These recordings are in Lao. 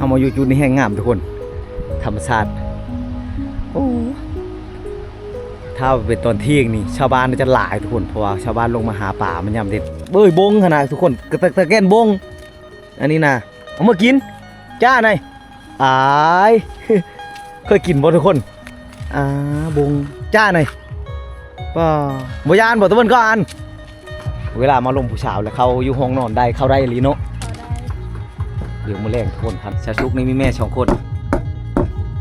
ເຮົາມາຢູ່ຈຸດນີ້ແຮງງາມທຸກຄົນ ທຳມະຊາດ. ໂອ້ ຖ້າເປັນຕອນທ່ຽງນີ້ ຊາວບ້ານຈະຫຼາຍທຸກຄົນ ເພາະວ່າຊາວບ້ານລົງມາຫາປາມາຍາມເດັດ. ເບິ່ງບົງຫັ້ນນະທຸກຄົນ ກະຕະ ຕະແກ່ນບົງ ອັນນີ້ນະ ເອົາມາກິນ ຈ້າໄດ໋. ອາຍ ເຄີຍກິນບໍ່ທຸກຄົນ? ອ່າ ບົງ ຈ້າໄດ໋. ປ້າ ບໍ່ຢ້ານບໍ່? ຕະເບິ່ງກ່ອນ ເວລາມາລົມຜູ້ສາວແລ້ວ ເຂົ້າຢູ່ຫ້ອງນອນໄດ້ ເຂົ້າໄດ້ອີ່ຫຼີເນາະ. ດຽວມື້ແລງທຸກຄົນ ຊາວສຸກນີ້ມີແມ່ສອງຄົນ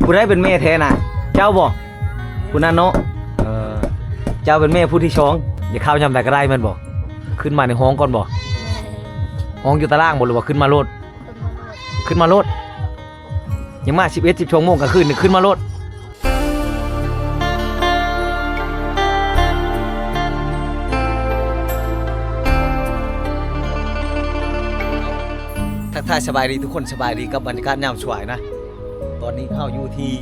ຜູ້ໃດເປັນແມ່ແທ້ນະ? ເຈົ້າບໍ່? ຜູ້ນັ້ນເນາະ. ເອີ ເຈົ້າເປັນແມ່ຜູ້ທີສອງ ຢາກເຂົ້າຍາມໃດກະໄດ້ແມ່ນບໍ່? ຂຶ້ນມາໃນຫ້ອງກ່ອນບໍ່? ແມ່ນ. ຫ້ອງຢູ່ຕາລ່າງບໍ່ ຫຼືວ່າຂຶ້ນມາໂລດ? ຂຶ້ນມາໂລດ ຂຶ້ນມາໂລດ. ຍັງມາສິບເອັດ ສິບສອງໂມງກາງຄືນນີ້ ຂຶ້ນມາໂລດ. ທັກທາຍສະບາຍດີທຸກຄົນ ສະບາຍດີກັບບັນຍາກາດຍາມສວາຍນະ. ຕອນນີ້ເຮົາຢູ່ທີ່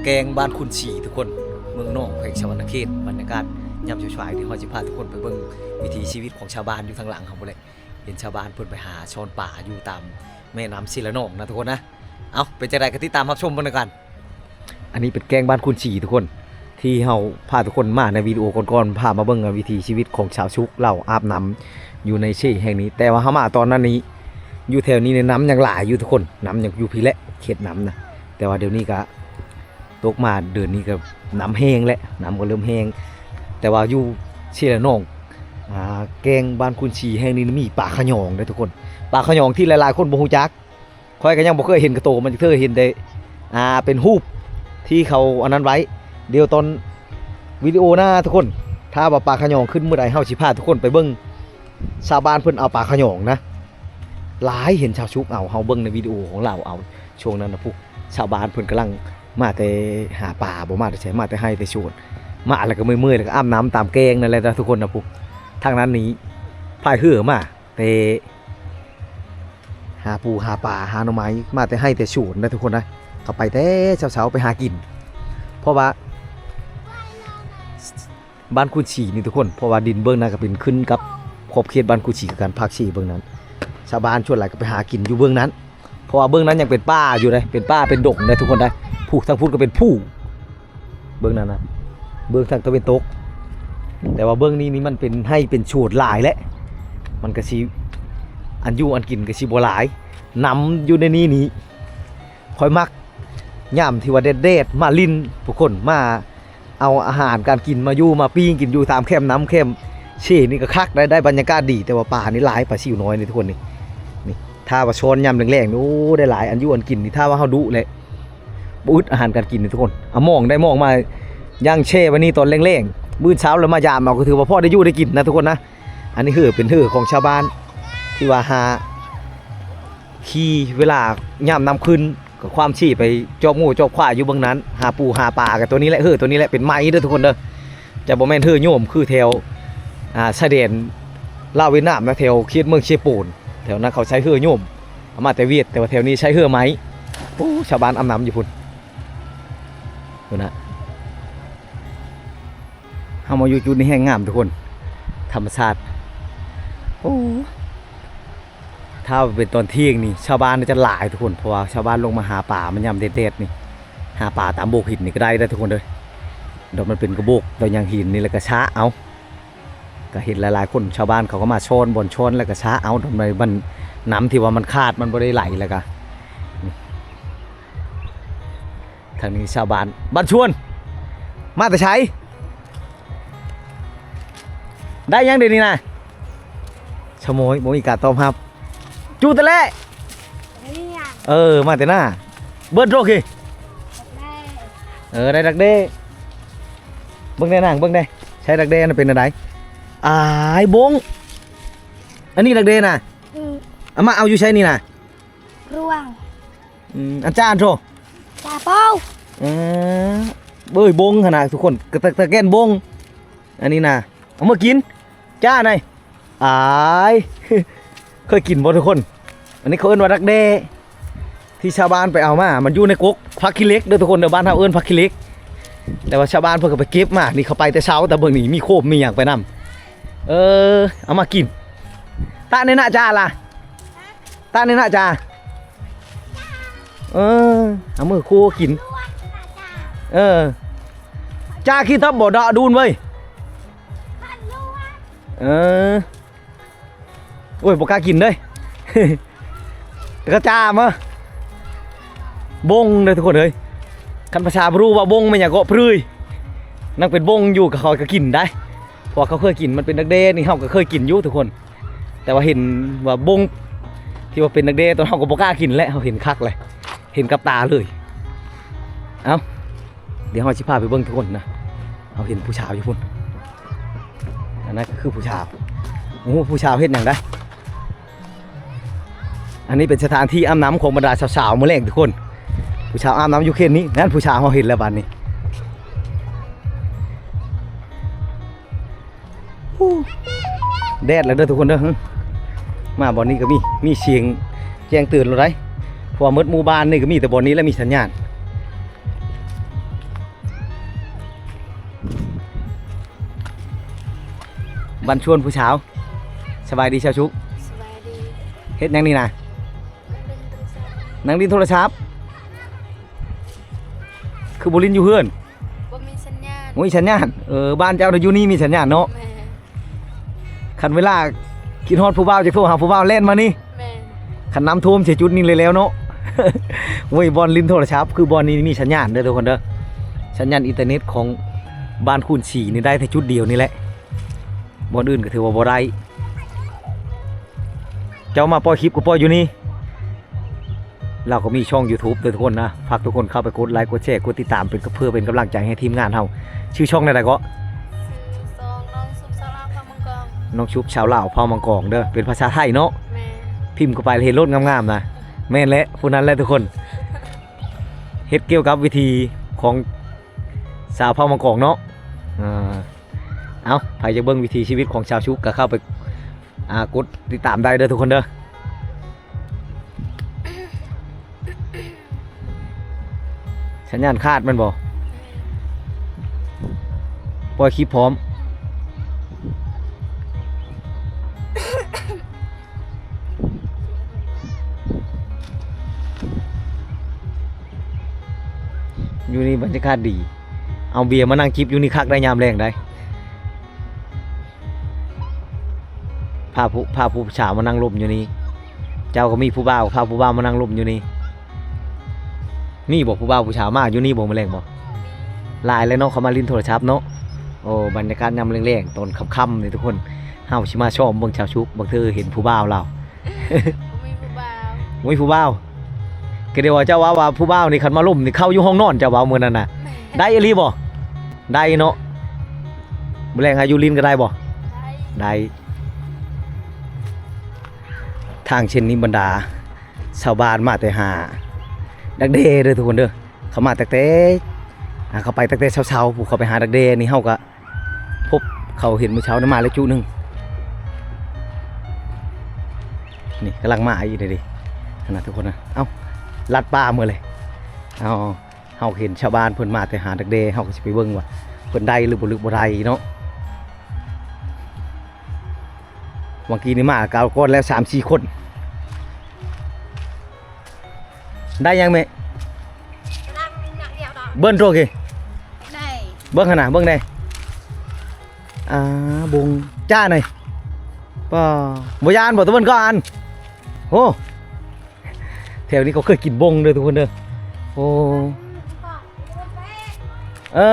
ແກ້ງບ້ານຄຸນສີທຸກຄົນ ເມືອງໜອງ ແຂວງສະຫວັນນະເຂດ. ບັນຍາກາດຍາມສວາຍທີ່ເຮົາຊິພາທຸກຄົນໄປເບິ່ງວິຖີຊີວິດຂອງຊາວບ້ານຢູ່ທາງຫຼັງເຮົາພຸ້ນແຫຼະ. ເຫັນຊາວບ້ານເພິ່ນໄປຫາຊ້ອນປາຢູ່ຕາມແມ່ນ້ຳເຊລະໜອງນະທຸກຄົນນະ. ເອົ້າ ເປັນຈັ່ງໃດກະຕິດຕາມຮັບຊົມເບິ່ງນຳກັນ. ອັນນີ້ເປັນແກ້ງບ້ານຄຸນສີທຸກຄົນ ທີ່ເຮົາພາທຸກຄົນມາໃນວິດີໂອກ່ອນໆ ພາມາເບິ່ງວິຖີຊີວິດຂອງຊາວສຸກ ລາວອາບນ້ຳຢູ່ໃນເຊແຫ່ງນີ້. ແຕ່ວ່າເຮົາມາຕອນນັ້ນນີ້ ຢູ່ແຖວນີ້ນີ້ນ້ຳຍັງຫຼາຍຢູ່ທຸກຄົນ ນ້ຳຍັງຢູ່ພີ້ແຫຼະ ເຂດນ້ຳນະ. ແຕ່ວ່າດຽວນີ້ກະ ຕົກມາເດືອນນີ້ກະນ້ຳແຫ້ງແຫຼະ ນ້ຳກະເລີ່ມແຫ້ງ. ແຕ່ວ່າຢູ່ເຊລະໜອງ ອ່າ ແກ້ງບ້ານຄຸນສີແຫ່ງນີ້ມີປາຂະຫຍອງເດ້ທຸກຄົນ. ປາຂະຫຍອງທີ່ຫຼາຍໆຄົນບໍ່ຮູ້ຈັກ ຂ້ອຍກະຍັງບໍ່ເຄີຍເຫັນກະໂຕມັນຈັກເທື່ອ ເຫັນແຕ່ ອ່າ ເປັນຮູບທີ່ເຂົາອັນນັ້ນໄວ້. ດຽວຕອນວິດີໂອໜ້າທຸກຄົນ ຖ້າວ່າປາຂະຫຍອງຂຶ້ນມື້ໃດ ເຮົາຊິພາທຸກຄົນໄປເບິ່ງ ຊາວບ້ານເພິ່ນເອົາປາຂະຫຍອງນະ ຫຼາຍ ເຫັນຊາວສຸກເອົາ ເຮົາເບິ່ງໃນວິດີໂອຂອງລາວເອົາ. ຊ່ວງນັ້ນນະ ພວກຊາວບ້ານເພິ່ນກຳລັງມາແຕ່ຫາປາ ບໍ່ມາແຕ່ໃສ ມາແຕ່ໄຮ່ແຕ່ສວນ ມາແລ້ວກະເມື່ອຍໆ ແລ້ວກະອາບນ້ຳຕາມແກ້ງນັ້ນແຫຼະນະທຸກຄົນນະ. ພວກທາງນັ້ນນີ້ພາຍເຮືອມາແຕ່ຫາປູຫາປາ ຫາໜໍ່ໄມ້ ມາແຕ່ໄຮ່ແຕ່ສວນນະທຸກຄົນນະ. ເຂົາໄປແຕ່ເຊົ້າໆ ໄປຫາກິນ ເພາະວ່າ ບ້ານຄຸນສີນີ້ທຸກຄົນ ເພາະວ່າດິນເບື້ອງນັ້ນກະເປັນຂຶ້ນກັບຂອບເຂດບ້ານຄຸນສີຄືກັນ ພາກເຊເບື້ອງນັ້ນ. ຊາວບ້ານສ່ວນຫຼາຍກະໄປຫາກິນຢູ່ເບື້ອງນັ້ນ ເພາະວ່າເບື້ອງນັ້ນຍັງເປັນປ່າຢູ່ເດ້ ເປັນປ່າເປັນດົງເດ້ທຸກຄົນເດ້. ພູທາງພຸ້ນກະເປັນພູ ເບື້ອງນັ້ນນະ ເບື້ອງທາງຕາເວັນຕົກ. ແຕ່ວ່າເບື້ອງນີ້ນີ້ມັນເປັນໄຮ່ເປັນສວນຫຼາຍແຫຼະ ມັນກະຊິ ອັນຢູ່ອັນກິນກະຊິບໍ່ຫຼາຍ. ນ້ຳຢູ່ໃນນີ້ນີ້ ຂ້ອຍມັກຍາມທີ່ວ່າແດດໆ ມາຫຼິ້ນ ຜູ້ຄົນມາເອົາອາຫານການກິນມາຢູ່ມາປີ້ງກິນຢູ່ຕາມແຄມນ້ຳແຄມເຊນີ້ກະຄັກໄດ໋ ໄດ້ບັນຍາກາດດີ. ແຕ່ວ່າປານີ້ຫຼາຍ ປາຊິວນ້ອຍນີ້ທຸກຄົນນີ້ ນີ້ ຖ້າວ່າຊ້ອນຍາມແລງໆນີ້ ໂອ້ ໄດ້ຫຼາຍ ອັນຢູ່ອັນກິນນີ້ ຖ້າວ່າເຮົາດຸແຫຼະ ບໍ່ອຶດອາຫານການກິນນີ້ທຸກຄົນ. ເອົາໝ້ອງໄດ້ໝ້ອງມາຍ່າງແຊ່ໄວ້ນີ້ຕອນແລງໆ ມື້ເຊົ້າແລ້ວມາຢາມເອົາ ກະຖືວ່າພໍໄດ້ຢູ່ໄດ້ກິນນະທຸກຄົນນະ. ອັນນີ້ເຮີເປັນເຮີຂອງຊາວບ້ານ ທີ່ວ່າຫາ ຂີ່ເວລາຍາມນ້ຳຂຶ້ນ ກະຄວາມຊິໄປຈອບງົວຈອບຄວາຍຢູ່ເບື້ອງນັ້ນ ຫາປູຫາປາ. ກະໂຕນີ້ແຫຼະ ເຮີໂຕນີ້ແຫຼະ ເປັນໄມ້ເດີທຸກຄົນເດີ ຈະບໍ່ແມ່ນເຮີໂຍມຄືແຖວ ອ່າ ຊາຍແດນລາວຫວຽດນາມນະ ແຖວເຂດເມືອງເຊໂປນ ແຖວນັ້ນເຂົາໃຊ້ເຮີໂຍມ ເອົາມາແຕ່ຫວຽດ. ແຕ່ວ່າແຖວນີ້ໃຊ້ເຮີໄມ້. ໂອ້ ຊາວບ້ານອາບນ້ຳຢູ່ພຸ້ນ ພຸ້ນນະ. ເຮົາມາຢູ່ຈຸດນີ້ແຮງງາມທຸກຄົນ ທຳມະຊາດ. ໂອ້ ຖ້າເປັນຕອນທ່ຽງນີ້ ຊາວບ້ານຈະຫຼາຍທຸກຄົນ ເພາະວ່າຊາວບ້ານລົງມາຫາປາມາຍາມແດດໆນີ້ ຫາປາຕາມໂບກຫີນນີ້ກະໄດ້ເດີທຸກຄົນເດີ. ດອກມັນເປັນກະໂບກ ດອກຫຍັງຫີນນີ້ ແລ້ວກະຊະເອົາ ກະເຫັນຫຼາຍໆຄົນ ຊາວບ້ານເຂົາກະມາຊ້ອນ ບ່ອນຊ້ອນ ແລ້ວກະຊະເອົາ ດອກມັນ ນ້ຳທີ່ວ່າມັນຂາດ ມັນບໍ່ໄດ້ໄຫຼ ແລ້ວກະ ທາງນີ້ຊາວບ້ານ ບ້ານຊວນ ມາແຕ່ໃສ? ໄດ້ຫຍັງເດນີ້ນະ? ຊະໂມຍ ບໍ່ມີການຕອບຮັບ. ຈູແຕ່ແລະ ເອີ ມາແຕ່ໜ້າ ເບີດໂລເຄ. ເອີ ໄດ້ດັກແດ້ ເບິ່ງແດ່ນາງ ເບິ່ງແດ່ ໃຊ້ດັກແດ້ນະ ເປັນແນວໃດ? ອາຍບົງ ອັນນີ້ດັກແດ້ນະ. ອືມ ອາມາເອົາຢູ່ໃສນີ້ນະ? ລວງ ອືມ ອັນຈ້ານໂທ ຈ້າເປົາ ເອີ ເບິ່ງຫັ້ນນະທຸກຄົນ ກະຕະ ຕະແກ່ນບົງ ອັນນີ້ນະ ເອົາມາກິນ ຈ້າໄດ໋. ອາຍ ເຄີຍກິນບໍ່ທຸກຄົນ? ອັນນີ້ເຂົາເອີ້ນວ່າດັກແດ້ ທີ່ຊາວບ້ານໄປເອົາມາ ມັນຢູ່ໃນກົກຜັກຂີ້ເຫຼັກເດີທຸກຄົນເດີ ບ້ານເຮົາເອີ້ນຜັກຂີ້ເຫຼັກ ແຕ່ວ່າຊາວບ້ານເພິ່ນກະໄປເກັບມາ ນີ້ເຂົາໄປແຕ່ເຊົ້າ ແຕ່ເບິ່ງນີ້ມີໂຄມມີຫຍັງໄປນຳ. ເອີ ເອົາມາກິນ ຕະເນນະຈາລະ ຕະເນນະຈາ. ເອີ ເອົາມືຄົວກິນ. ເອີ ຈ້າຂີ້ຕັບບໍ່ດະດູນເວີຍ. ເອີ ໂອ້ຍ ບໍ່ກ້າກິນເດ້. ກະຈ້າມາ ບົງເດີທຸກຄົນເອີຍ. ຄັນພາສາບຣູເວົ້າບົງແມ່ນຫຍັງເກາະ? ພຣືຍ. ນັ່ງເປັນບົງຢູ່ ກະຂ້ອຍກະກິນໄດ້ ເພາະວ່າເຂົາເຄີຍກິນ ມັນເປັນດັກແດ້ນີ້ ເຮົາກະເຄີຍກິນຢູ່ທຸກຄົນ. ແຕ່ວ່າເຫັນວ່າບົງທີ່ວ່າເປັນດັກແດ້ ຕອນເຮົາກໍບໍ່ກ້າກິນແຫຼະ ເຮົາເຫັນຄັກແຫຼະ ເຫັນກັບຕາເລີຍ. ເອົ້າ ດຽວເຮົາຊິພາໄປເບິ່ງທຸກຄົນນະ. ເຮົາເຫັນຜູ້ສາວຢູ່ພຸ້ນ ອັນນັ້ນກະຄືຜູ້ສາວ. ໂອ້ ຜູ້ສາວເຮັດຫຍັງໄດ໋? ອັນນີ້ເປັນສະຖານທີ່ອາບນ້ຳຂອງບັນດາສາວໆ ມື້ແລງທຸກຄົນ. ຜູ້ສາວອາບນ້ຳຢູ່ເຂດນີ້. ນັ້ນຜູ້ສາວເຮົາເຫັນແລ້ວບາດນີ້. ໂອ້ ແດດແລ້ວເດີທຸກຄົນເດີ. ມາບ່ອນນີ້ກະມີ ມີສຽງແຈ້ງເຕືອນແລ້ວໄດ໋ ເພາະວ່າໝົດໝູ່ບ້ານນີ້ກະມີແຕ່ບ່ອນນີ້ແຫຼະມີສັນຍານ. ບ້ານຊວນຜູ້ສາວ. ສະບາຍດີຊາວຊຸກ. ສະບາຍດີ. ເຮັດຫຍັງນີ້ນະ? ນັ່ງຫຼິ້ນໂທລະສັບ. ຄືບໍ່ຫຼິ້ນຢູ່ເຮືອນ? ບໍ່ມີສັນຍານ. ບໍ່ມີສັນຍານ. ເອີ ບ້ານເຈົ້ານະຢູ່ນີ້ມີສັນຍານເນາະ. ແມ່ນ. ຄັນເວລາຄິດຮອດຜູ້ບ່າວ ຈະໂທຫາຜູ້ບ່າວແລ່ນມານີ້. ແມ່ນ. ຄັນນ້ຳຖ້ວມໃສ່ຈຸດນີ້ເລີຍແລ້ວເນາະ. ໂອ້ຍ ບ່ອນຫຼິ້ນໂທລະສັບ ຄືບ່ອນນີ້ມີສັນຍານເດີທຸກຄົນເດີ. ສັນຍານອິນເຕີເນັດຂອງບ້ານຄູນສີນີ້ໄດ້ແຕ່ຈຸດດຽວນີ້ແຫຼະ ບ່ອນອື່ນກະຖືວ່າບໍ່ໄດ້. ເຈົ້າມາປ່ອຍຄລິບກະປ່ອຍຢູ່ນີ້. ລາວກະມີຊ່ອງຢູທູບເດີທຸກຄົນນະ. ຝາກທຸກຄົນເຂົ້າໄປກົດໄລ ກົດແຊ ກົດຕິດຕາມ ເປັນ ເພື່ອເປັນກຳລັງໃຈໃຫ້ທີມງານເຮົາ. ຊື່ຊ່ອງແນວໃດເກາະ? ຊື່ຊ່ອງນ້ອງຊຸບສາວລາວເຜົ່າມັງກອງ. ນ້ອງຊຸບສາວລາວເຜົ່າມັງກອງເດີ ເປັນພາສາໄທເນາະ. ແມ່ນ. ພິມເຂົ້າໄປເຫັນໂລດງາມໆນະ. ແມ່ນແຫຼະ ຜູ້ນັ້ນແຫຼະທຸກຄົນ. ເຮັດກ່ຽວກັບວິຖີຂອງຊາວເຜົ່າມັງກອງເນາະ. ເອົາ ໃຜຢາກເບິ່ງວິຖີຊີວິດຂອງຊາວຊຸກກະເຂົ້າໄປ ອ່າ ກົດຕິດຕາມໄດ້ເດີທຸກຄົນເດີ. ສັນຍານຂາດແມ່ນບໍ່? ປ່ອຍຄລິບພ້ອມ. ຢູ່ນີ້ບັນຍາກາດດີ. ເອົາເບຍມານັ່ງຈິບຢູ່ນີ້ຄັກໄດ໋ ຍາມແລງໄດ໋. ພາຜູ້ ພາຜູ້ສາວມານັ່ງລົມຢູ່ນີ້. ເຈົ້າກະມີຜູ້ບ່າວ ພາຜູ້ບ່າວມານັ່ງລົມຢູ່ນີ້. ມີບໍ່ຜູ້ບ່າວຜູ້ສາວມາຢູ່ນີ້ບໍ່ມື້ແລງບໍ່? ຫຼາຍແລ້ວເນາະ ເຂົາມາຫຼິ້ນໂທລະສັບເນາະ. ໂອ້ ບັນຍາກາດຍາມແລງໆ ຕອນຄ່ຳໆນີ້ທຸກຄົນ. ເຮົາຊິມາຊອມເບິ່ງຊາວຊຸກ ບາງເທື່ອເຫັນຜູ້ບ່າວລາວ. ບໍ່ມີຜູ້ບ່າວ. ບໍ່ມີຜູ້ບ່າວ. ກະດຽວວ່າເຈົ້າເວົ້າວ່າຜູ້ບ່າວນີ້ ຄັນມາລົມນີ້ເຂົ້າຢູ່ຫ້ອງນອນ ເຈົ້າເວົ້າມື້ນັ້ນນະ. ໄດ້ອີ່ຫຼີບໍ່? ໄດ້ເນາະ. ມື້ແລງຫາຢູ່ຫຼິ້ນກະໄດ້ບໍ່? ໄດ້. ໄດ້. ທາງເສັ້ນນີ້ບັນດາຊາວບ້ານມາແຕ່ຫາດັກແດ້ເດີທຸກຄົນເດີ. ເຂົາມາຕັ້ງແຕ່ ອ່າ ເຂົາໄປຕັ້ງແຕ່ເຊົ້າໆ ຜູ້ເຂົາໄປຫາດັກແດ້ນີ້ ເຮົາກະ ພົບເຂົາເຫັນມື້ເຊົ້ານະ ມາແລ້ວຈຸໜຶ່ງ. ນີ້ກຳລັງມາອີກເດ ຫັ້ນນະທຸກຄົນນະ. ເອົ້າ ລັດປ່າເໝິດເລີຍ. ເອົາ ເຮົາເຫັນຊາວບ້ານເພິ່ນມາແຕ່ຫາດັກແດ້ ເຮົາກະຊິໄປເບິ່ງວ່າເພິ່ນໄດ້ຫຼືບໍ່ ຫຼືບໍ່ໄດ້ເນາະ. ຫວ່າງກີ້ນີ້ມາກະກ່ອນແລ້ວສາມສີ່ຄົນ. ໄດ້ຫຍັງແມ່? ເບິ່ງໂຕກີ້ ເບິ່ງຫັ້ນນະ ເບິ່ງແດ່. ອ່າ ບົງຈ້າໜ້ອຍ. ບໍ່ ບໍ່ຢ້ານບໍ່? ຕາເບິ່ງກ່ອນ. ໂອ້ ແຖວນີ້ເຂົາເຄີຍກິນບົງເດີທຸກຄົນເດີ. ໂອ້ ເອີ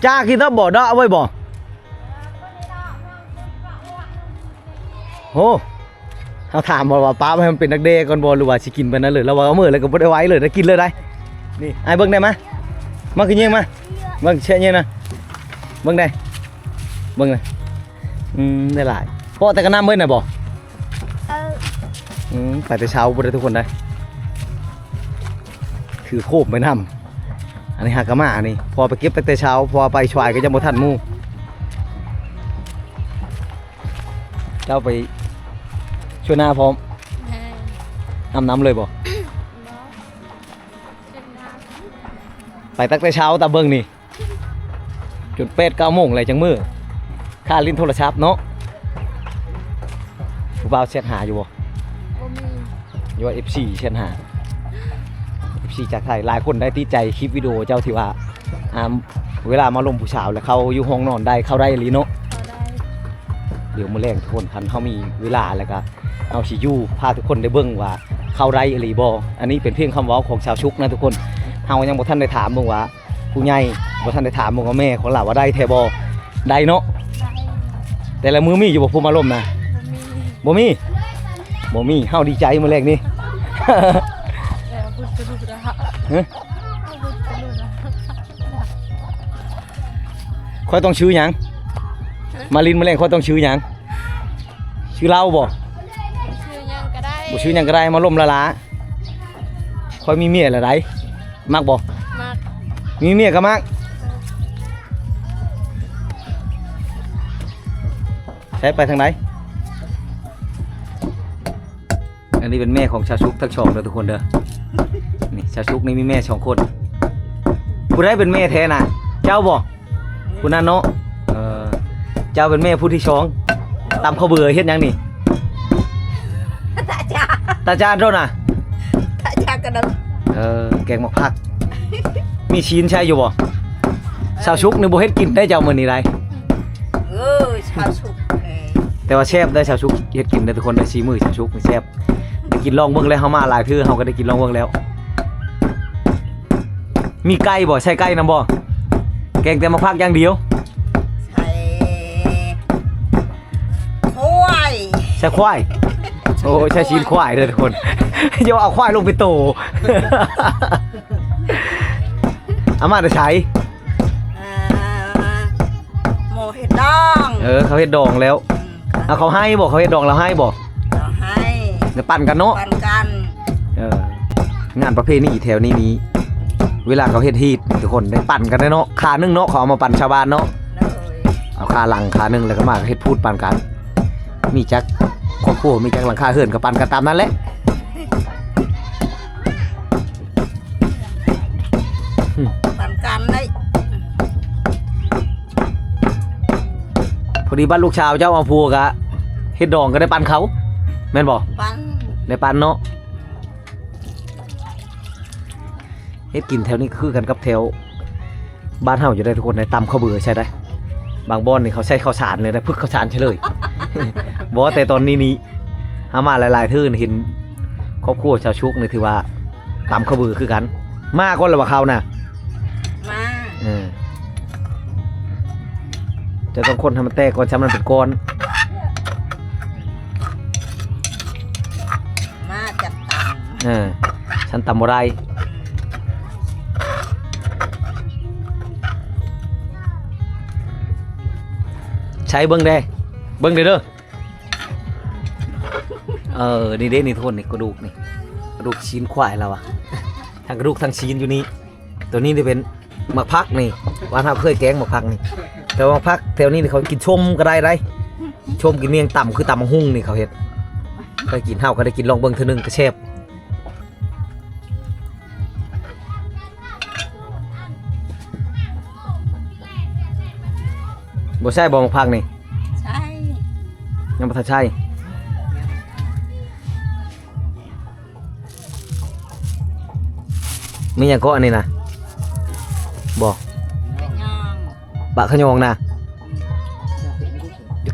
ຈ້າກິນຕັບບໍ່? ເດາະໄວ້ບໍ່? ໂອ້ ເຮົາຖາມວ່າ ວ່າປ້າໃຫ້ມັນເປັນດັກແດ້ກ່ອນບໍ່ ຫຼືວ່າຊິກິນໄປນັ້ນເລີຍ? ລາວວ່າເອົາເມີແລ້ວກະບໍ່ໄດ້ໄຫວເລີຍ ໄດ້ກິນເລີຍໄດ໋. ນີ້ ອ້າຍເບິ່ງໄດ້ມະ ມາຄືແຍງມາ ເບິ່ງແຊະແຍງນະ ເບິ່ງໄດ້ ເບິ່ງນະ. ອືມ ໄດ້ຫຼາຍ ເປາະແຕ່ກະນ້ຳເບິດນະບໍ່? ເອີ ອືມ ໄປແຕ່ເຊົ້າພຸ້ນເດີທຸກຄົນເດີ. ຖືໂຄມໄປນຳ. ອັນນີ້ຫາກະມານີ້ ເພາະວ່າໄປເກັບຕັ້ງແຕ່ເຊົ້າ ເພາະວ່າໄປສວາຍກະຍັງບໍ່ທັນໝູ່. ເຈົ້າໄປຊ່ວຍນ້າພ້ອມ? ແມ່ນ. ອາບນ້ຳເລີຍບໍ່? ບໍ່. ໄປຕັ້ງແຕ່ເຊົ້າ ຕາເບິ່ງນີ້ ຈົນແປດເກົ້າໂມງແລ້ວຈັ່ງເມືອ. ຄ່າຫຼິ້ນໂທລະສັບເນາະ. ຜູ້ບ່າວແຊັດຫາຢູ່ບໍ່? ບໍ່ມີ. ຫຼືວ່າເອັຟຊີແຊັດຫາ? ຊີຈາກໄທ ຫຼາຍຄົນໄດ້ຕິດໃຈຄລິບວິດີໂອເຈົ້າທີ່ວ່າ ອ່າ ເວລາມາລົມຜູ້ສາວແລ້ວເຂົ້າຢູ່ຫ້ອງນອນໄດ້ ເຂົ້າໄດ້ອີ່ຫຼີເນາະ. ເຂົ້າໄດ້. ດຽວມື້ແລງທຸກຄົນ ຄັນເຮົາມີເວລາແລ້ວກະ ເຮົາຊິຢູ່ພາທຸກຄົນໄດ້ເບິ່ງວ່າເຂົ້າໄດ້ອີ່ຫຼີບໍ່. ອັນນີ້ເປັນພຽງຄຳເວົ້າຂອງຊາວສຸກນະທຸກຄົນ. ເຮົາຍັງບໍ່ທັນໄດ້ຖາມເບິ່ງວ່າ ຜູ້ໃຫຍ່ ບໍ່ທັນໄດ້ຖາມເບິ່ງວ່າແມ່ຂອງລາວວ່າໄດ້ແທ້ບໍ່. ໄດ້ເນາະ. ໄດ້. ແຕ່ລະມື້ມີຢູ່ບໍ່ຜູ້ມາລົມນະ? ບໍ່ມີ. ບໍ່ມີ. ເຮົາດີໃຈມື້ແລງນີ້. ແຕ່ວ່າພຸດກະລຸກລະ. ຮະ? ພຸດກະລຸກລະ. ຂ້ອຍຕ້ອງຊື່ຫຍັງ? ມາຫຼິ້ນມື້ແລງຂ້ອຍຕ້ອງຊື່ຫຍັງ? ຊື່ເຫຼົ້າບໍ່? ຊື່ຫຍັງກະໄດ້. ບໍ່ຊື່ຫຍັງກະໄດ້ ມາລົມລະລາ. ຂ້ອຍມີເມຍລະໃດ. ມັກບໍ່? ມັກ. ມີເມຍກະມັກ. ໃຊ້ໄປທາງໃດ? ອັນນີ້ເປັນແມ່ຂອງຊາວສຸກທັງສອງເດີທຸກຄົນເດີ. ນີ້ຊາວສຸກນີ້ມີແມ່ສອງຄົນ. ຜູ້ໃດເປັນແມ່ແທ້ນະ? ເຈົ້າບໍ່? ຜູ້ນັ້ນເນາະ. ເອີ ເຈົ້າເປັນແມ່ຜູ້ທີສອງ. ຕຳເຂົ້າເບືອເຮັດຫຍັງນີ້? ຕາຈາ ຕາຈາໂດນນະ? ຕາຈາກະດຳ. ເອີ ແກງໝາກຜັກ. ມີຊີ້ນໃຊ້ຢູ່ບໍ່? ຊາວສຸກນີ້ບໍ່ເຮັດກິນໄດ້ເຈົ້າມື້ນີ້ໄດ. ເອີ ຊາວສຸກ. ແຕ່ວ່າແຊບໄດ ຊາວສຸກເຮັດກິນໄດ້ທຸກຄົນໄດ. ສີມືຊາວສຸກນີ້ແຊບ. ໄດ້ກິນລອງເບິ່ງແລ້ວ ເຮົາມາຫຼາຍເທື່ອ ເຮົາກະໄດ້ກິນລອງເບິ່ງແລ້ວ. ມີໄກ່ບໍ່? ໃສ່ໄກ່ນຳບໍ່? ແກງແຕ່ໝາກຜັກຢ່າງດຽວ. ໃສ່ຄວາຍ. ໃສ່ຄວາຍ. ໂອ້ຍ ໃສ່ຊີ້ນຄວາຍເດີທຸກຄົນ. ຢ່າວ່າເອົາຄວາຍລົງເປັນໂຕ. ເອົາມາແຕ່ໃສ? ອ່າ ໝໍເຮັດດອງ. ເອີ ເຂົາເຮັດດອງແລ້ວ. ອືມ. ເອົາ ເຂົາໃຫ້ບໍ່? ເຂົາເຮັດດອງແລ້ວໃຫ້ບໍ່? ເຂົາໃຫ້. ແລ້ວປັນກັນເນາະ. ປັນກັນ. ເອີ ງານປະເພນີແຖວນີ້ນີ້ ເວລາເຂົາເຮັດຮີດທຸກຄົນໄດ້ປັນກັນເນາະ. ຄາໜຶ່ງເນາະ ເຂົາເອົາມາປັນຊາວບ້ານເນາະ. ໂດຍ. ເອົາຄາຫຼັງຄາໜຶ່ງ ແລ້ວກະມາເຮັດພູດປັນກັນ. ມີຈັກຄອບຄົວ ມີຈັກຫຼັງຄາເຮືອນກະປັນກັນຕາມນັ້ນແຫຼະ. ປັນກັນໄດ້. ພໍດີບັດລູກສາວເຈົ້າເອົາຜົວກະເຮັດດອງກະໄດ້ປັນເຂົາ ແມ່ນບໍ່? ປັນ. ໄດ້ປັນເນາະ. ເຮັດກິນແຖວນີ້ຄືກັນກັບແຖວ ບ້ານເຮົາຢູ່ໄດ໋ທຸກຄົນ ໄດ້ຕຳເຂົ້າເບືອໃສ່ໄດ໋. ບາງບ່ອນນີ້ເຂົາໃສ່ເຂົ້າສານເລີຍນະ ຜຶກເຂົ້າສານໃສ່ເລີຍ. ບໍ່ ແຕ່ຕອນນີ້ນີ້ ເຮົາມາຫຼາຍໆເທື່ອເຫັນຄອບຄົວຊາວສຸກນີ້ຖືວ່າຕຳເຂົ້າເບືອຄືກັນ. ມາກ່ອນລະວ່າເຂົານະ? ມາ. ເອີ ຈະຕ້ອງຄົນໃຫ້ມັນແຕກກ່ອນ ຊຳນັ້ນເປັນກ້ອນ. ມາຈັດຕຳ. ເອີ ຊັ້ນຕຳບໍ່ໄດ້. ໃຊ້ເບິ່ງແດ່ ເບິ່ງແດ່ເດີ. ເອີ ນີ້ເດ້ ນີ້ທຸກຄົນ ນີ້ກະດູກນີ້ ກະດູກຊີ້ນຄວາຍລາວອະ ທັງກະດູກທັງຊີ້ນຢູ່ນີ້. ໂຕນີ້ນີ້ເປັນໝາກຜັກນີ້ ບ້ານເຮົາເຄີຍແກງໝາກຜັກນີ້ ແຕ່ວ່າໝາກຜັກແຖວນີ້ນີ້ເຂົາກິນສົ້ມກະໄດ້ໄດ໋ ສົ້ມກິນໝ້ຽງ ຕຳຄືຕຳບັກຫຸ່ງນີ້ເຂົາເຮັດ ເຄີຍກິນ ເຮົາກະໄດ້ກິນ ລອງເບິ່ງເທື່ອໜຶ່ງກະແຊບ. ບໍ່ໃສ່ບໍ່ໝາກຜັກນີ້? ໃສ່. ຍັງບໍ່ທັນໃສ່. ມີຫຍັງເກາະອັນນີ້ນະ? ບໍ່. ຂະຍອງ. ປາຂະຍອງນະ?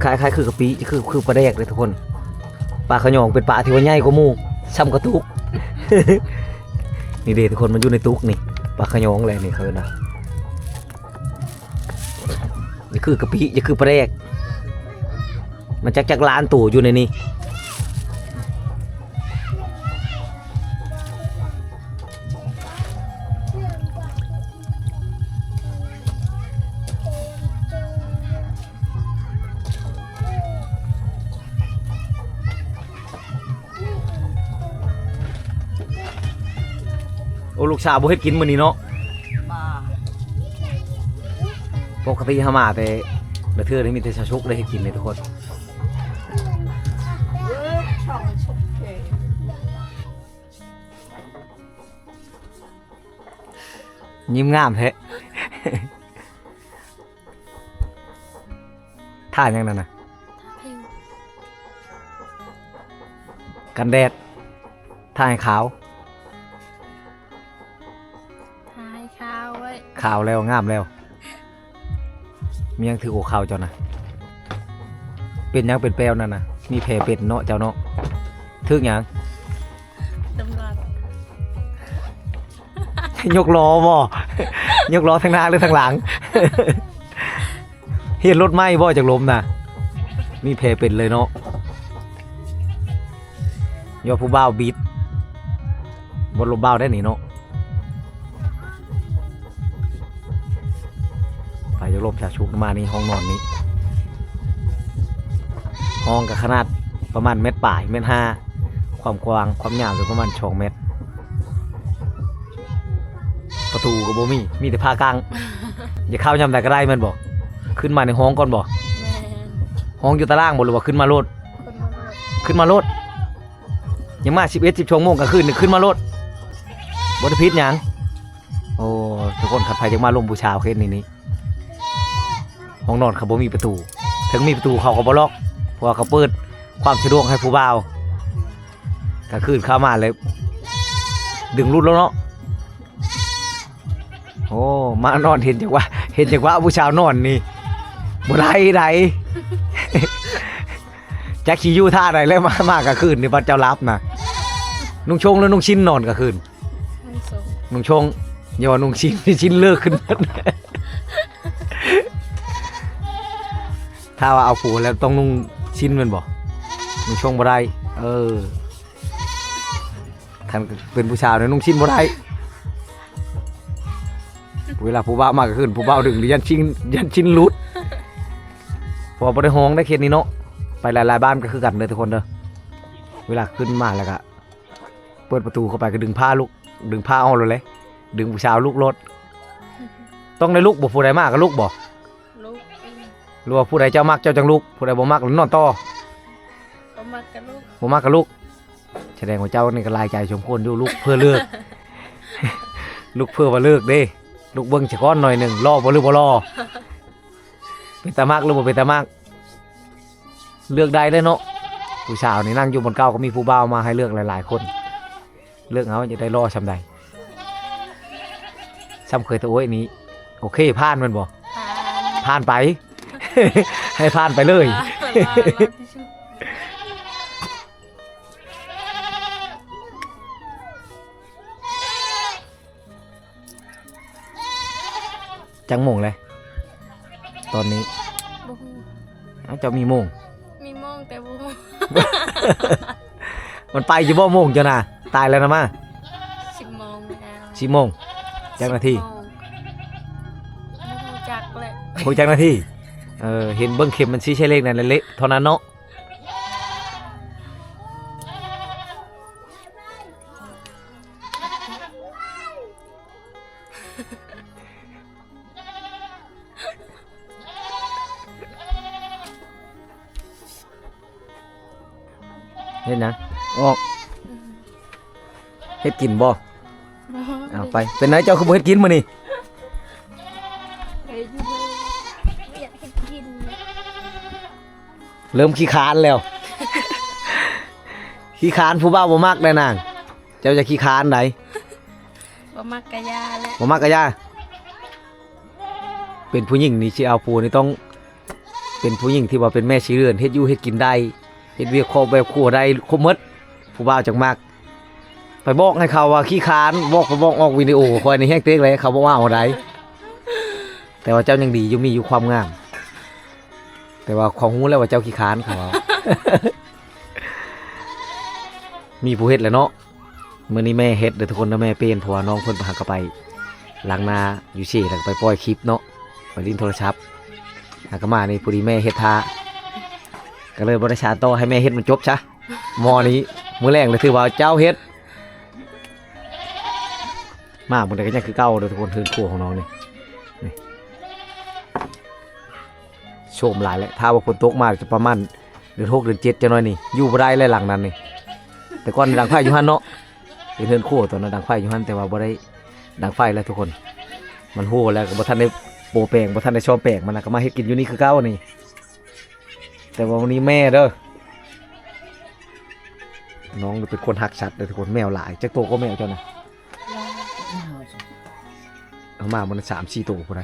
ຄ້າຍໆຄືກະປິ ຄື ຄືປາແດກເດ້ທຸກຄົນ. ປາຂະຍອງເປັນປາທີ່ວ່າໃຫຍ່ກວ່າໝູ່ ຊ່ຳກະຕຸກ. ນີ້ເດ້ທຸກຄົນ ມັນຢູ່ໃນຕຸກນີ້ ປາຂະຍອງແຫຼະນີ້ເຂົາເອີ້ນນະ. ຢ່າຄືກະປິ ຢ່າຄືປາແດກ. ມັນຈັກ ຈັກລ້ານໂຕຢູ່ໃນນີ້. ໂອ້ ລູກສາວບໍ່ເຮັດກິນມື້ນີ້ເນາະ. ບໍ່. ປົກກະຕິເຮົາມາແຕ່ລະເທື່ອນີ້ມີແຕ່ຊາວສຸກໄດ້ເຮັດກິນເດ້ທຸກຄົນ. ຍິ້ມງາມແທ້. ທາຫຍັງນັ້ນນະ? ທາຜິວ. ກັນແດດ. ທາໃຫ້ຂາວ. ຂາວແລ້ວ ງາມແລ້ວ. ມີຫຍັງຖືກຫົວເຂົ່າເຈົ້ານະ? ເປັນຫຍັງເປັນແປວນັ້ນນະ? ມີແຜເປັນເນາະເຈົ້າເນາະ. ຖືກຫຍັງ? ນ້ຳລັດ. ຍົກລໍ້ບໍ່? ຍົກລໍ້ທາງໜ້າຫຼືທາງຫຼັງ? ເຮັດລົດໃໝ່ບໍ່ ຈັກລົມນະ? ມີແຜເປັນເລີຍເນາະ. ຍ້ອນຜູ້ບ່າວບິດ. ບໍ່ລົມບ່າວໄດ້ນີ້ເນາະ. ໄປຢູ່ລົມຊາຊຸກມານີ້ ຫ້ອງນອນນີ້ ຫ້ອງກໍຂະໜາດປະມານແມັດປາຍ ແມັດຫ້າ ຄວາມກວ້າງ ຄວາມຍາວກໍປະມານສອງແມັດ. ປະຕູກໍບໍ່ມີ ມີແຕ່ຜ້າກັ້ງ. ຢາກເຂົ້າຍາມໃດກໍໄດ້ແມ່ນບໍ່? ຂຶ້ນມາໃນຫ້ອງກ່ອນບໍ່? ແມ່ນ. ຫ້ອງຢູ່ຕາລ່າງບໍ່ ຫຼືວ່າຂຶ້ນມາໂລດ? ຂຶ້ນມາໂລດ. ຍັງມາສິບເອັດ ສິບສອງໂມງກາງຄືນນີ້ ຂຶ້ນມາໂລດ ບໍ່ໄດ້ຜິດຫຍັງ. ໂອ້ ທຸກຄົນ ຄັນໃຜຢາກມາລົມຜູ້ສາວເຂດນີ້ນີ້ ຫ້ອງນອນເຂົາບໍ່ມີປະຕູ. ເຖິງມີປະຕູເຂົາກໍບໍ່ລັອກ ເພາະວ່າເຂົາເປີດຄວາມສະດວກໃຫ້ຜູ້ບ່າວ. ກາງຄືນເຂົ້າມາແລ້ວດຶງຫຼຸດແລ້ວເນາະ. ໂອ້ ມານອນເຫັນຈັງຫວະ ເຫັນຈັງຫວະຜູ້ສາວນອນນີ້ ບໍ່ໄດ້ໃດ. ຈັກຊິຢູ່ທ່າໃດແລ້ວ ມາ ມາກາງຄືນນີ້ ບັດເຈົ້າຫຼັບນະ. ນຸ່ງຊົງ ຫຼື ນຸ່ງຊິນ ນອນກາງຄືນ? ນຸ່ງຊົງ. ນຸ່ງຊົງ ຢ່າວ່ານຸ່ງຊິນ ຊິນເລີກຂຶ້ນໝົດ. ຖ້າວ່າເອົາຜົວແລ້ວຕ້ອງນຸ່ງຊິນແມ່ນບໍ່? ນຸ່ງຊົງບໍ່ໄດ້. ເອີ ຄັນເປັນຜູ້ສາວນີ້ນຸ່ງຊິນບໍ່ໄດ້. ເວລາຜູ້ບ່າວມາກາງຄືນ ຜູ້ບ່າວດຶງນີ້ຢ້ານຊິນ ຢ້ານຊິນຫຼຸດ. ເພາະວ່າບໍ່ໄດ້ຫ້ອງໃນເຂດນີ້ເນາະ. ໄປຫຼາຍໆບ້ານກໍຄືກັນເດີທຸກຄົນເດີ. ເວລາຂຶ້ນມາແລ້ວກະເປີດປະຕູເຂົ້າໄປກໍດຶງຜ້າລຸກ ດຶງຜ້າອອກໂລດເລີຍ ດຶງຜູ້ສາວລຸກໂລດ. ຕ້ອງໄດ້ລຸກບໍ່? ຜູ້ໃດມາກໍລຸກບໍ່? ລຸກເອງ. ຫຼືວ່າຜູ້ໃດເຈົ້າມັກເຈົ້າຈັ່ງລຸກ ຜູ້ໃດບໍ່ມັກນອນຕໍ່? ບໍ່ມັກກໍລຸກ. ບໍ່ມັກກໍລຸກ. ສະແດງວ່າເຈົ້ານີ້ກໍຫຼາຍໃຈສົມຄວນຢູ່ ລຸກເພື່ອເລີກ ລຸກເພື່ອວ່າເລີກເດ້. ລຸກເບິ່ງສາກ່ອນໜ້ອຍໜຶ່ງ ຫຼໍ່ບໍ່ ຫຼືບໍ່ຫຼໍ່ ເປັນຕາມັກ ຫຼືບໍ່ເປັນຕາມັກ. ເລືອກໄດ້ເດ້ເນາະ ຜູ້ສາວນີ້ ນັ່ງຢູ່ບ່ອນເກົ່າກໍມີຜູ້ບ່າວມາໃຫ້ເລືອກຫຼາຍໆຄົນ. ເລືອກເອົາ ຢາກໄດ້ຫຼໍ່ສ່ຳໃດ. ສ່ຳເຄີຍຕະໂອ້ຍນີ້ ໂອເຄ ຜ່ານແມ່ນບໍ່? ຜ່ານ. ຜ່ານໄປ ໃຫ້ຜ່ານໄປເລີຍ. ຜ່ານ. ຈັກໂມງແລ້ວຕອນນີ້? ບໍ່ຮູ້. ເອົ້າ ເຈົ້າມີໂມງ? ມີໂມງແຕ່ບໍ່ຮູ້. ມັນໄປຢູ່ບໍ່ໂມງເຈົ້ານະ? ຕາຍແລ້ວນະມາ. ສິບໂມງແລ້ວ. ສິບໂມງ. ຈັກນາທີ? ສິບໂມງ. ບໍ່ຮູ້ຈັກແຫຼະ. ບໍ່ຮູ້ຈັກນາທີ? ເອີ ເຫັນເບິ່ງເຂັມມັນຊີ້ໃສ່ເລກນັ້ນແຫຼະ ເລະເທົ່ານັ້ນເນາະ. ເຮັດຫຍັງ? ອອກ. ເຮັດກິນບໍ່? ບໍ່. ເອົາໄປ. ເປັນໄດເຈົ້າຄືບໍ່ເຮັດກິນມື້ນີ້? ເຮັດຢູ່ ບໍ່ຢາກເຮັດກິນ. ເລີ່ມຂີ້ຄ້ານແລ້ວ. ຂີ້ຄ້ານ ຜູ້ບ່າວບໍ່ມັກໄດ໋ນາງ. ເຈົ້າຢ່າຂີ້ຄ້ານໃດ. ບໍ່ມັກກະຢ່າແຫຼະ. ບໍ່ມັກກະຢ່າ. ເປັນຜູ້ຍິງນີ້ ຊິເອົາຜົວນີ້ຕ້ອງເປັນຜູ້ຍິງທີ່ວ່າເປັນແມ່ຊີເຮືອນ ເຮັດຢູ່ເຮັດກິນໄດ້ ເຮັດວຽກຄອບແວບຄົວໄດ້ຄົບໝົດ ຜູ້ບ່າວຈັ່ງມັກ. ໄປບອກໃຫ້ເຂົາວ່າຂີ້ຄ້ານ ບອກ ໄປບອກອອກວິດີໂອຂ້ອຍນີ້ແຮງເຕັກເລີຍ ເຂົາບໍ່ເອົາໃດ. ແຕ່ວ່າເຈົ້າຍັງດີຢູ່ ມີຢູ່ຄວາມງາມ ແຕ່ວ່າເຂົາຮູ້ແລ້ວວ່າເຈົ້າຂີ້ຄ້ານ ເຂົາເວົ້າ. ມີຜູ້ເຮັດແຫຼະເນາະ. ມື້ນີ້ແມ່ເຮັດເດີທຸກຄົນເດີ ແມ່ປ່ຽນ ເພາະວ່ານ້ອງເພິ່ນຫາກໍໄປລ້າງໜ້າຢູ່ເຊ ແລ້ວກໍໄປປ່ອຍຄລິບເນາະ ໄປຫຼິ້ນໂທລະສັບ ຫາກໍມານີ້ ພໍດີແມ່ເຮັດຖ້າ ກໍເລີຍບໍ່ໄດ້ສານຕໍ່ ໃຫ້ແມ່ເຮັດມັນຈົບຊະ. ໝໍ້ນີ້ມື້ແລງເລີຍ ຖືວ່າເຈົ້າເຮັດ. ມາມື້ໃດກໍຍັງຄືເກົ່າເດີທຸກຄົນ ເຮືອນຄົວຂອງນ້ອງນີ້ ນີ້ ໂຊມຫຼາຍແຫຼະ. ຖ້າວ່າຝົນຕົກມາຈະປະມານເດືອນຫົກເດືອນເຈັດ ຈັກໜ້ອຍນີ້ຢູ່ບໍ່ໄດ້ແລ້ວຫຼັງນັ້ນນີ້. ແຕ່ກ່ອນດັງໄຟຢູ່ຫັ້ນເນາະ ເປັນເຮືອນຄົວ ຕອນນັ້ນດັງໄຟຢູ່ຫັ້ນ ແຕ່ວ່າບໍ່ໄດ້ດັງໄຟແລ້ວທຸກຄົນ ມັນຮົ່ວແລ້ວ ກໍບໍ່ທັນໄດ້ໂປະແປງ ບໍ່ທັນໄດ້ສ້ອມແປງ ມັນກໍມາເຮັດກິນຢູ່ນີ້ຄືເກົ່ານີ້. ແຕ່ວ່າມື້ນີ້ແມ່ເດີ ນ້ອງເປັນຄົນຮັກສັດເດີທຸກຄົນ ແມວຫຼາຍ. ຈັກໂຕກໍແມວເຈົ້ານະ? ຫຼາຍ. ເອົາມາມື້ນັ້ນສາມສີ່ໂຕພຸ້ນໃດ